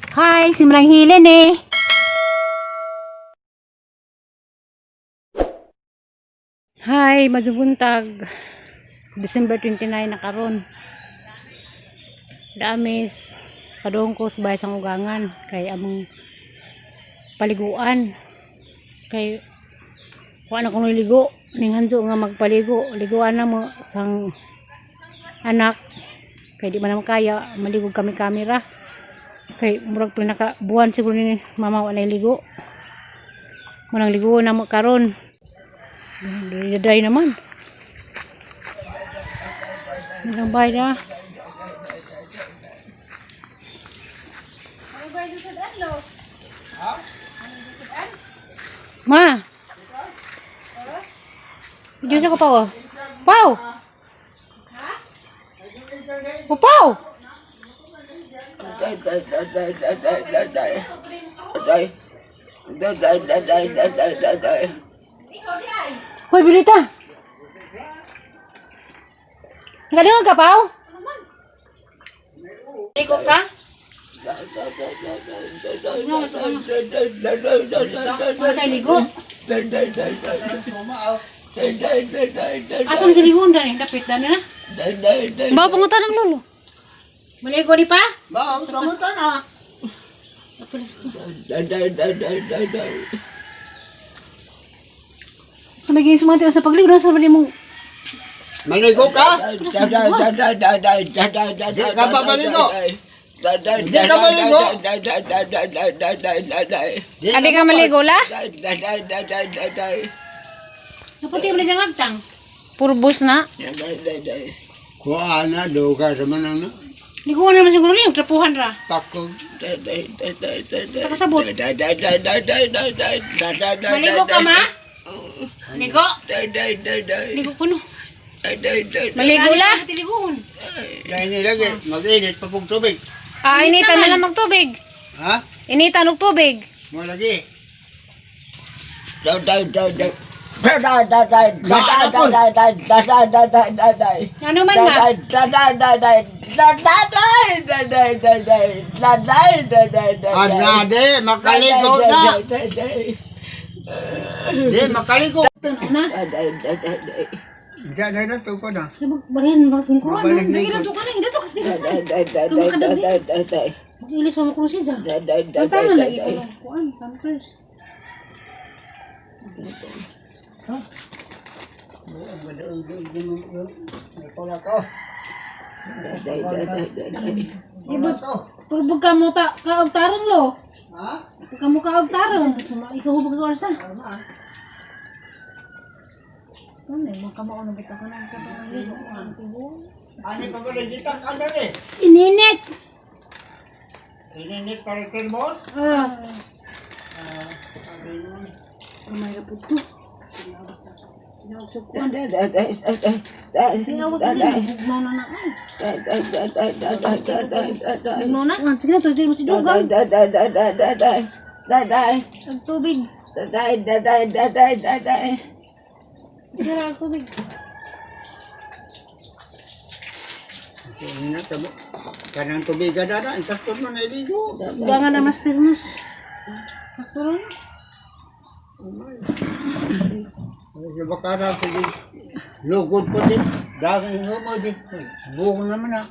Hi, si Manang Hilen eh. Hi, majubuntag. December 29 na karon. Damis padung ko sa bahay sa ugangan kay among paliguan. Kay wa na kong ligo ning hanjo nga magpaligo, liguan na mo sang anak kay di man naman kaya maligo kami kamera kay murag pinaka buwan siguro ni mama wa na ligo. Manang ligo na mo karon. Daday naman. Ilang bahay na. Ma! Diyos ako pa oh. Pau! Oh, Pau! Hoy, Bilita! Nakadungog ka, Pau? Ligo ka? Wala tayo ligo. Asa man si ligon dani? Dapit dani na. Ba, pangutan ng lolo. Maligo ni pa? Ba, kamusta na? Sa may ginis mga sa pagligo na sa mong Maligo ka? Di ka ba maligo? Di ka maligo? Di Adi ka maligo la? Naputi mo na diyang agtang. Purbos na. Kuha na, duga sa manang na. Ligo na naman siguro niyo, trapuhan ra. Pakog. Takasabot. Maligo ka ma? Ligo? Ligo ko no. Maligo la? Tiligoon. Dahil nilagi, mag-init pa pong tubig. Ah, initan na lang magtubig. Ha? Initan og tubig. Mo lagi. Ano man ma? Anade, makaligo na. Di, makaligo. Na. Diyan na na, tuko na. Barihan ba sa kuan? Mabalik Lagi na na to ka na, hindi to kasi Mag-ilis pa mo krusis ah. Ang lagi ko ng kuan, pampers. Ibot. Pag ka mo ta kaog tarong lo. Ha? Pag ka mo kaog tarong. Ikaw ba ka orsa? Ano mo kamao na bitaw ka na Ani pa ko kita ka na eh. Ininit. Ininit para termos. Ah. Kamay ra pud to. Tinawag na bugnaw na na. Bugnaw na. Ah, sige na to, mo si Dugang. Ang tubig. Sira ang tubig. Ini na tabo. Kanang tubig ka na na, isaktot mo na iligo. Dugangan na master mo. Sakto ra. Sa bakara, sige. Lugod ko din. Dahil mo din. Buko naman ah.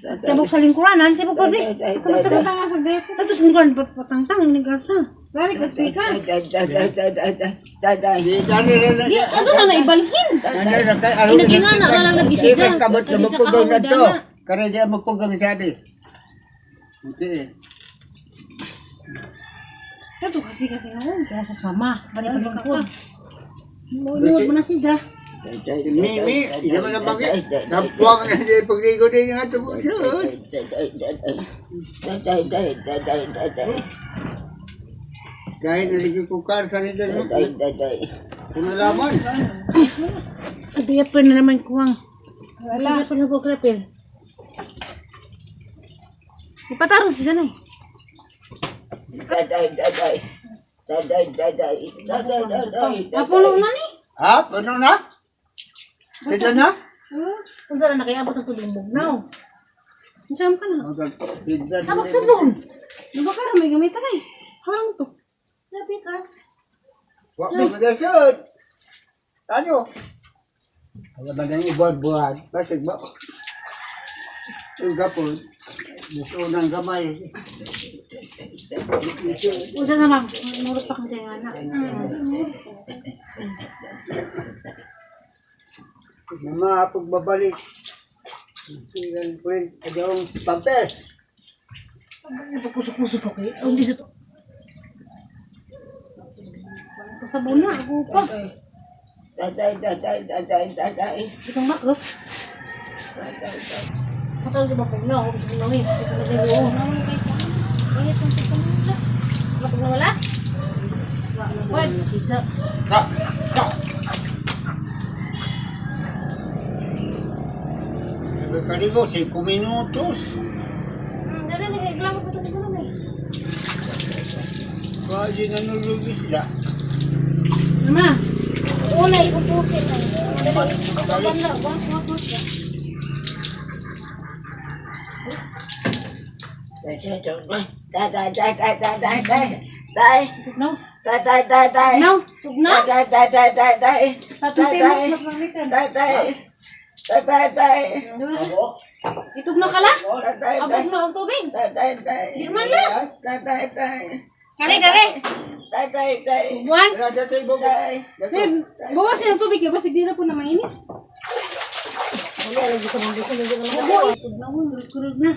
Tabok sa lingkuranan, si Papa Bi. Tama sa gripo. Ato sa lingkuran, patangtang ni Garza. Dari ka speakers. Di dali rin na. Di, ato na naibalhin. Nandiyan na kay aro. Inaginga na ka lang lagi siya. Ibas kabot ka Lagi sa magpugaw na to. kahawdana. Kaya di ang magpugaw siya di. Okay. Ato kasi kasi noon, kaya sa mama, bali paglingkod. Muod mo na siya. Mi, mi, hindi mo na bakit. Sampuang na hindi pagligo din nga ito. Kahit naligid ko kar sa nito. Kung nalaman. Diaper na naman kuwang. Wala. Sige pa na ko krapel. Ipatarong si Sanay. Apuno na ni. Ha? Puno na? Sila na? Unsa na nakayabot ang tubig bugnaw. Unsa man ka na? Tabak sabon. Nabakara may gamit ay. Hang to. Labi ka. Wa mo magasod. Tayo. Wala ba nang ibuhat-buhat? Basig ba? Yung gapon, gusto ng gamay. Unsa sa ma'am? Murot pa kasi nga na. Mga pagbabalik. Silang print, adong papel. Pagkusok-kusok ako eh. Ang di sa to. Sabon na, ako pa. Daday, daday, daday, daday. Itong makos. Matawag di ba pag na? Ako sa eh. Ito na tayo. Matawag na wala? What? Sisa. Ka, ka. Sabi ka dito, 5 minutos. Dali, nagreklamo sa tubig na eh. Kasi nanulugi sila. Mama, una ikupukin na. Dali, usapan na. Was, was, was. Daday, daday, daday, daday. Day, No? daday, daday. No? Tugna. Daday, daday, daday. Patong Daday, mo, mapamitan. daday. Daday, day. Itugna ka la? Daday, Abot day. na ang tubig. Daday, day. Di man la. Daday, day. Kare, kare. Daday, day. Buwan. Wala dito yung bubo. Day. Eh, bawas ang tubig kay basig di na po na mainit. Wala, lagi ko nang gusto, lagi ko nang Tugna mo, kurog na.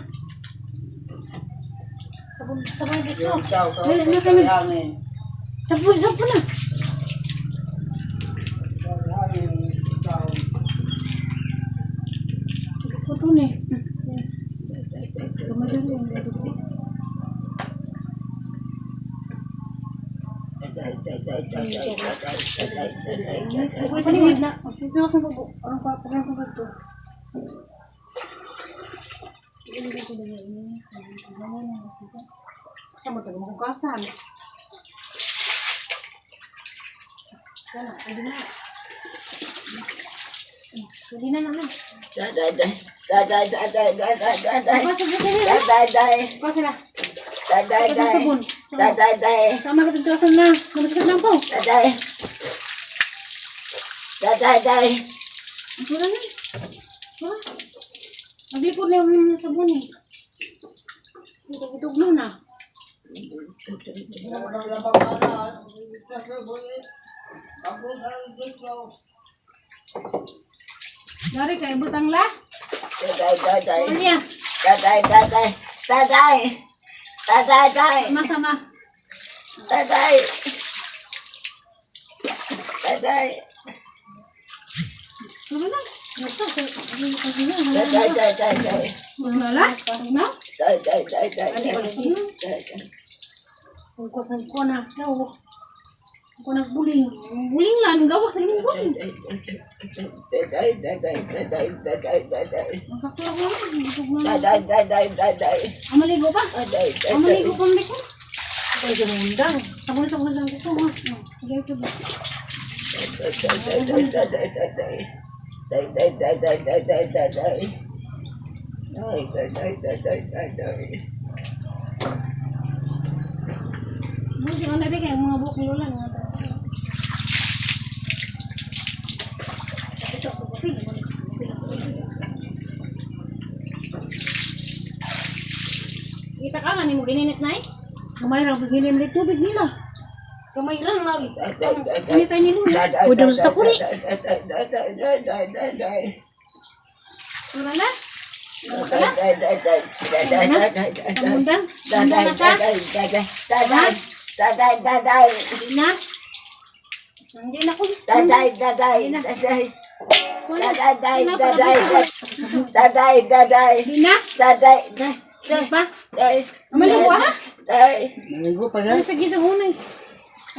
Sabon, sabon dito. Yung tao ka, Dali, dali, dali. hangin. Sabon, sabon na. Hangin, tao. Ito na eh. Kamay lang yung Daday, daday, daday, daday, daday, daday, daday. Bukoy sa likod na. Ito sa bubo. Anong pa pa sa ito? Sa mo tago magugasan. Wala, pwede na. Pwede na naman. Daday, day. Daday, daday, daday, daday. Basta sa dali. Daday, day. Basta na. Daday, Ito day. sabon. Daday, day. Tama ka tagtasan na. Nabaskat lang po. Daday. Daday, day. Wala na. Wala. Naglipod na yung sabon eh. Itog na na. Dari kay butang la. Daday, daday. Ano niya? Daday, daday. Daday. Daday, day. Sama sama. Daday. Daday. Wala na. Basta sa Daday, daday, day. Wala la. Tugna. Daday, daday, day. Daday. Kung ko na. Daw. Ako nagbuling. Buling la ang gawas sa imong buling. Daday, daday, daday, daday, daday. Ang sakto ako. Itog na. Daday, daday, daday. Ang maligo pa. Daday, Ang daday. maligo pa mo. Ay, gumundang. Sabon sabon lang ko ha. Sige, sige. Daday, daday, daday. Daday, daday, daday, daday. Ay, daday, daday, daday. Busi ang labi kay mga buhok ni Lola nga. Kita ka nga nimo gininit nay. Gamay ra pag hilim tubig nila. Gamay ra mag. Daday, daday. Ini tayo ni Lola. Daday, Uy, damo sa takuri. daday, daday, daday, daday. Wala na. Daday, daday, daday, daday, daday. Kamundang. Daday, Kamundang na ka. daday, daday, daday, daday, daday. Hindi na. Hindi na ko. Daday, daday, daday. Wala. Daday, Hindi na, daday, para- daday, daday. Hindi na. Daday, daday, Hindi pa. daday. Maligo ha? Daday. Maligo pa yan. Ano sa gisa unay?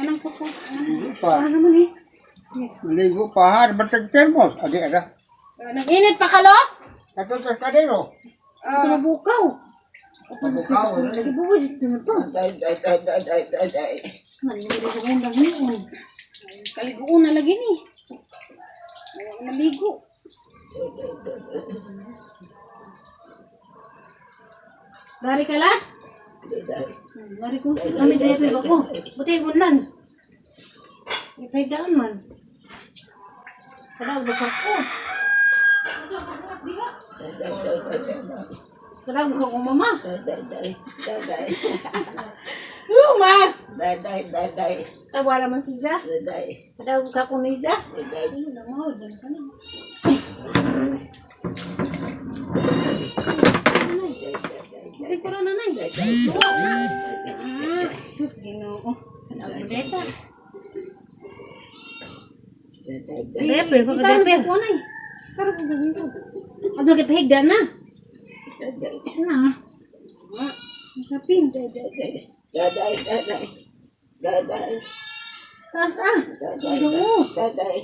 Anong kuko? Maligo pa. Ano naman eh. Maligo pa. Har, ba't termos? Adi, ada. Nag-init pa kalo? Kato sa kadero. Ito mabukaw. Mabukaw. eh. Ibubo dito na to. Daday, daday, daday, daday. Naliligo ko mundang niyon. Kaliguon na lagi ni. Ayaw maligo. Dari ka la? Daday. Dari kong sila. Kami diaper ako. Buti unlan. Ipay daan man. Kada buka ko. Kada buka ko mama. Daday. Daday. Luma. Daday. Daday. Tawa naman si Ja. Daday. Kada buka ko ni Ja. Daday. Ano na mo? Dali ka na. Hindi pa na nanay. Ah, sus Ginoo. Ano deta? Daday. Diaper ko Para diaper. sa kunay. Para sa sabihin ko. Ano kay pahigda na? Daday. Na. Masapin. Daday. Daday. Daday. Daday. Taas ah. Daday. Ginoo. Daday.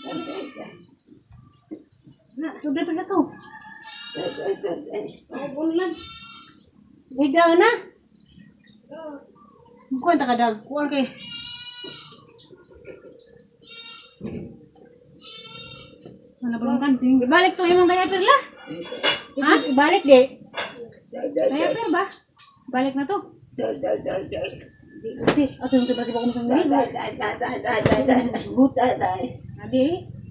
Daday. Na, diaper na to. Daday. Daday. Ako unlan. Higda na. Kuan ta kadag. Kuan kay. Ano ba ang kanting? Ibalik to imong diaper la. Ha? Ibalik di. Daday. Diaper ba? Balik na to. Daday. Daday. Kasi ato yung tiba ko sa ngili. Daday. Daday. Daday. Daday. Daday. Adi.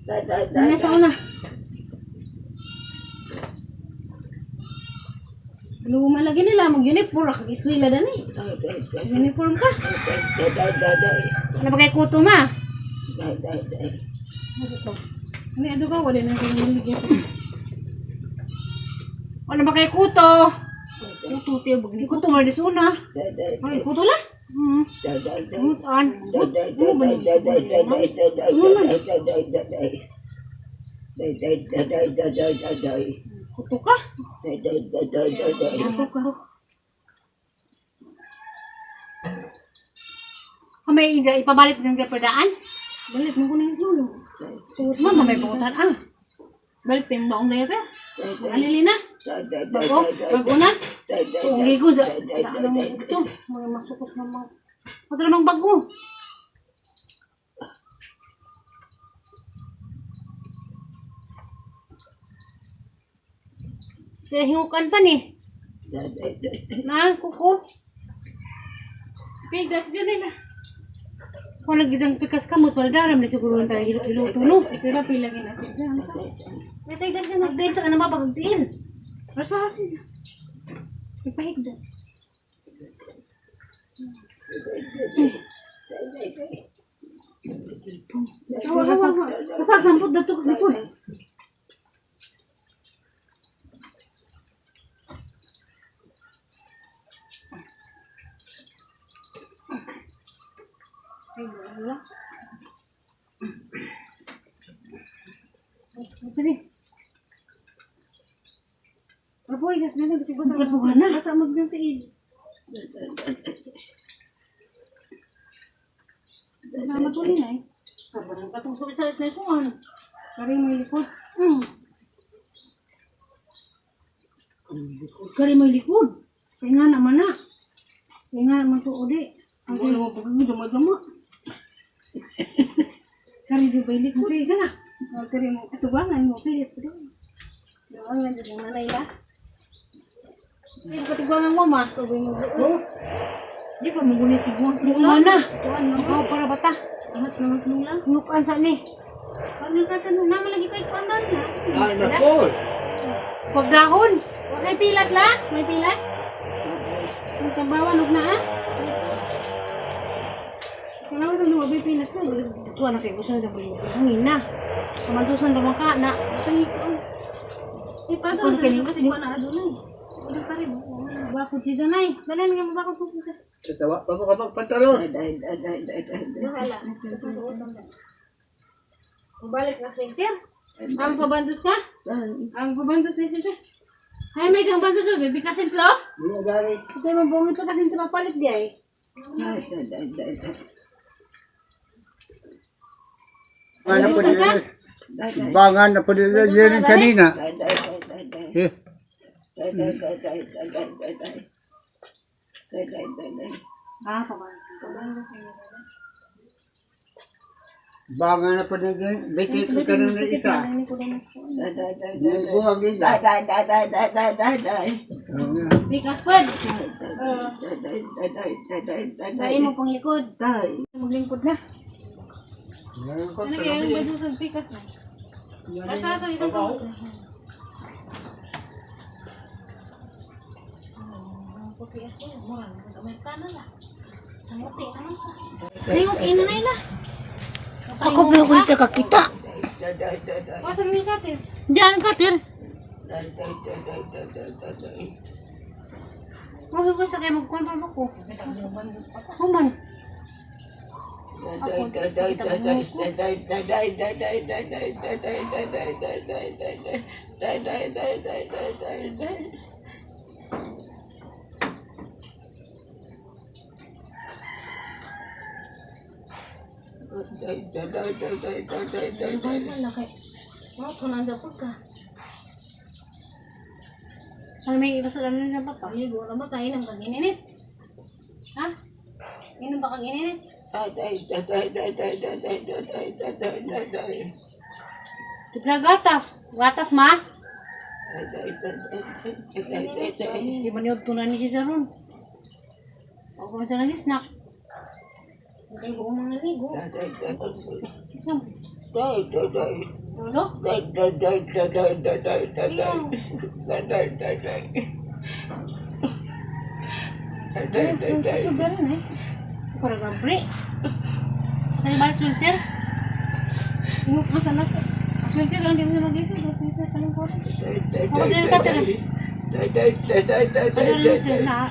Daday. Ano sa una? Luma lagi nila mag-uniform ra kag eskwela dani. Daday. Uniform ka. Daday. Daday. Ano ba kay kuto ma? Daday. Daday. Ani adto ka wala na kay niligya sa. Ano ba kay kuto? Kuto tiyo bag ni. Kuto mo di suna. Daday. Ay kuto la. Daday. Mutan. Daday. Daday. Daday. Daday. Daday. Daday. Daday. Daday. Daday. Daday. Daday. Kuto ka. Daday. Daday. Daday. Kuto ka. May ija ipabalik ng daan. Balik mo ko na yung lulo. Sus ma may butan ah. Balik tayo yung baong diaper. Alili na. Daday. Bago. Bago na. Daday. Kung gigo sa ano mo ito, mga masukot na mga. Ato namang bago. Kaya hingukan pa ni. Daday. Daday. Na, kuko. Pig, dasi dyan nila. Kung nagizang pikas ka mo, wala daram na siguro lang tayo hilot-hiluto no. Pero pila gina siya dyan. May tayo dahil sa nagdil sa kanang mapagdiin. Rasa siya. Ipahigda. Hawa, hawa, hawa. Basta sampot na ito likod. Ay, wala. Sige. Rapoy, jas na lang. Kasi basa Rapoy na. Basa magdang tiil. Wala matuli na eh. Sabi katong sa sa kuan. Kari mo likod. Kari may likod. Kaya nga naman na. Kaya nga naman to uli. Ang gulo mo pag jama-jama. Kari di ba likod? Sige ka na. Oh, kari mo katubangan mo pilit ko doon. Tubangan di mo nanay la. Sige katubangan mo ma. Tubay mo buo. Di pa magunit iguang sa Luma na. Tuan mo. Oh, para bata. Angat naman sa nung lang. Nukan sa ni. Pag nagtatanong naman lagi kay kuan na. Ay, nako. Pagdahon. May pilas la? May pilas? Ang tabawan og na ah. Sa naman sa nung may pilas na. Ito anak kay gusto na sa bulo. Hangin na. Kamantusan ra man ka na. Tangi ko. Eh, paano Kung sa kanin- kasi kuan na adunay. Wala pa rin. Bakod si Danay. Dali nga bakod ko si Tawa pa mo ka magpantalon. Daday. Daday. Daday. Bahala. Balik na sweater. Ang pabandos ka? Ang pabandos ni sweater. Hay, may isang bandos doon. Baby kasin tlo. Mga dari. Ito yung mabungit pa kasi ito mapalit di ay. Daday. Daday. Ano po nila? Bangan na po nila yun kanina. Daday. Daday. Eh, Daday. Daday. Daday. Daday. Daday. Daday. Ah, pabandos. Banga na pa naging, bitik ko ka na isa. Buwag ila. Oo nga. Pikas pod. Dai mo pang likod. Maglingkod na. Ngayon ko, Ano kaya yung bandos sa pikas na? Asa sa isang kamot. Ay, okay na na ila. Ako pa ko dito kakita. Wasa mi katir. Diyan ka, tir. Mo ko sa kay magkuan pa ko. Human. Laki. Mo ko nang dapat ka. Ano may iba sa lamin sa papa? Ligo ra ba tayo ng kagininit? Ha? Inom ba kagininit? Di pa gatas. Gatas, ma. Di ba niyo tunan ni siya ron? Ako man siya ni snack. Kay buong mga ligo. Isang. Lolo? Ito ba rin eh? Ako nag-abre. Ano ba wheelchair? Mo ko sa nato. Swelter lang di mo mag-isip. Swelter pa lang ko. Ako din ka tir. Ano rin tir na?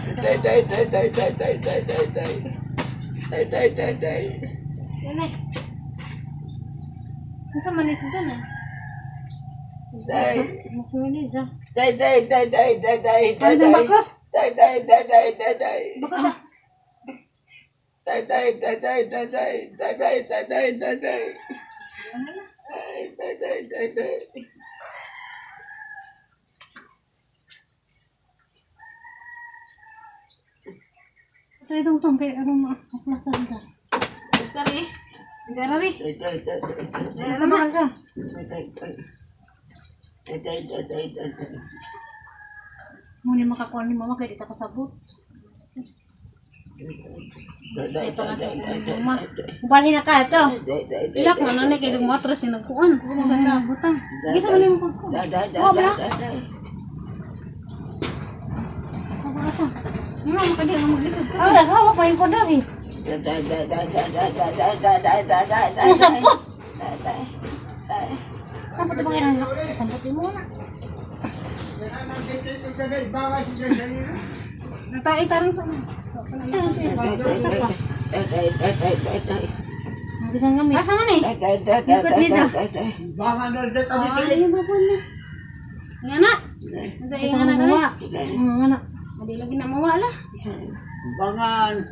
Yan eh. Unsa man ni Susan ah? Makuha siya. Ano nang baklas? Baklas ah. Ito itong tong kay ano ma. Baklas na siya. Sorry. Sorry. Ano ba siya? Muna makakuha ni mama kay di ta kasabot. Ay pangatlo ni mama. Balhin na ka ito. Ilak na nanay kay matras yung nagkuan. Sa na butang. Gisa man nimo pagkuan. Oh, bra. Ako ata. Mo makadi ang maglisod. Ah, hawa pa yung kondari. Oh, sampot. Sampot ba kailangan? Sampot mo na. Banga siya sa iyo. Nagtae tarong sa na. Sa pa. Ang bigang gamit. Asa man eh? Likod niya. Banga na sa tabi sa Ay, babon na. Nga na. Sa Ito iya na na mawa. dali. Nga na. Adi lagi na mawa lah. Bangan.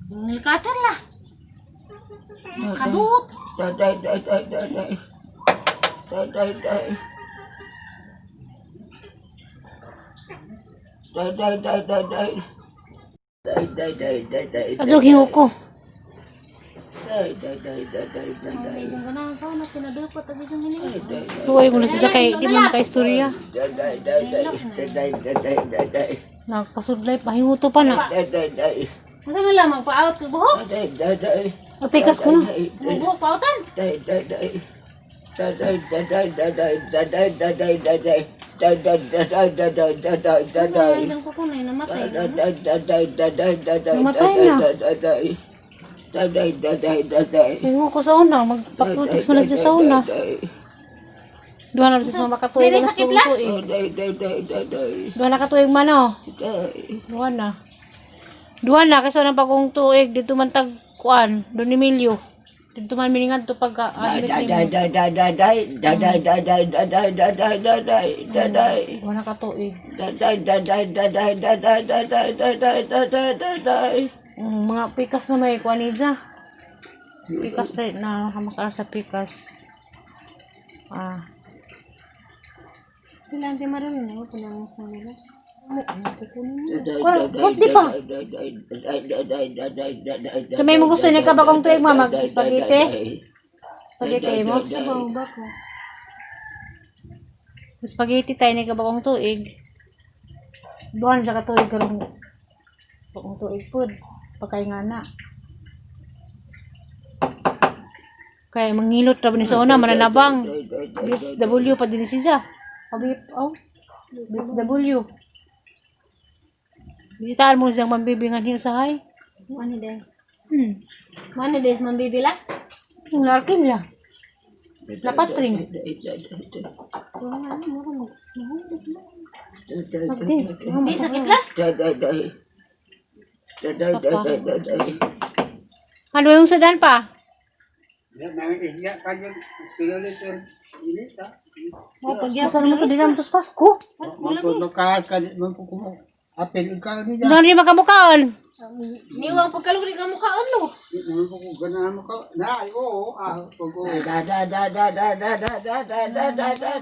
Nilkater lah. Kadut. Adto hingo ko. Medyo ganahan sa una pinadupot abi jung hini. Luway mo na siya kay di mo makaistorya. Nagpasudlay pa hinguto pa na. Asa man lang magpa-out ka buhok? Apikas ko na. Buhok pautan. Ay, ko kunay namatay. Namatay na. Hingo ko sa una, magpakutiks mo na siya sa una. Duha na siya makatuig Dili, na sakit lang. tuig. Duha na katuig man oh. Duha na. Duha na kasi nang pagong tuig dito man tag kuan, Don Emilio. Dito man miningan to pag admit nimo. Duha na katuig. Mga pikas na may kuan niya. Pikas na na makaar sa pikas. Ah. Sila ante maron na ko nang nila. Kuan, di pa. So may mo gusto ni ka bagong tuig ma mag spaghetti. Spaghetti mo? Sabaw ba ko? Spaghetti tayo ni kabakong tuig. Buwan sa katuig karong bakong tuig pod. Pagkay nga na. Kaya mangilot ra ba ni sa una mananabang. Blitz W pa din siya. Abi oh. Blitz W. Bisitahan mo siyang mambibingan hiyo sa hay. Mani day. Mani day mambibila. Yung larkin niya. Lapatring. Di sakit la. Ano yung sedan pa? Yan, mga isya kanyang kiloliter. Init ha. Oh, pag Saan mo to din tos Pasko? Magpapakaat ka, magpukumo. Apel ikaw niya. Doon rin makamukaan. Niwang pagkalugri ka mukha ano. Magpukuganahan mo ka. Na, ay, oo, ah, pag oo. Mas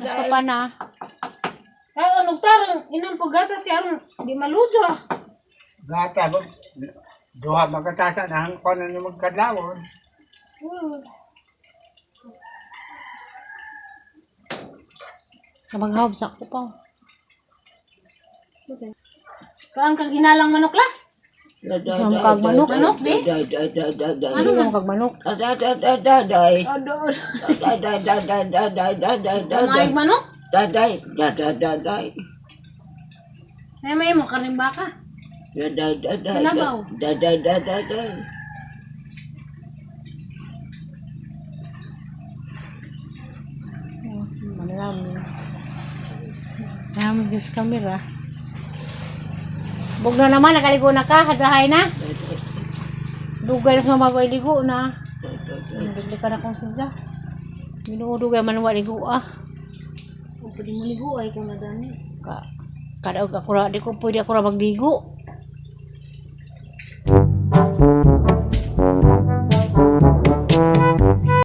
pa pa na. Ay anong tarong inang paggatas kay aron di malujo. Gata, mag, duha magkatasa na hangkon na na magkadlawon. Namaghawb sa ako pa. Kaang kag hinalang manok la. Sa mukag manok. Manok di. Ano man kag manok? Mga manok. Ay may mo karning baka. Sinabaw. Manlam. Namin sa camera. Bugno naman, nakaligo na ka, hadrahay na. Dugay na sa mamabay ligo na. Hindi ka na kong sinsa. Minuudugay man wa ligo ah. O pwede mo ligo ay kung madami. Ka kada og ako ra di ko pwede ako ra magligo.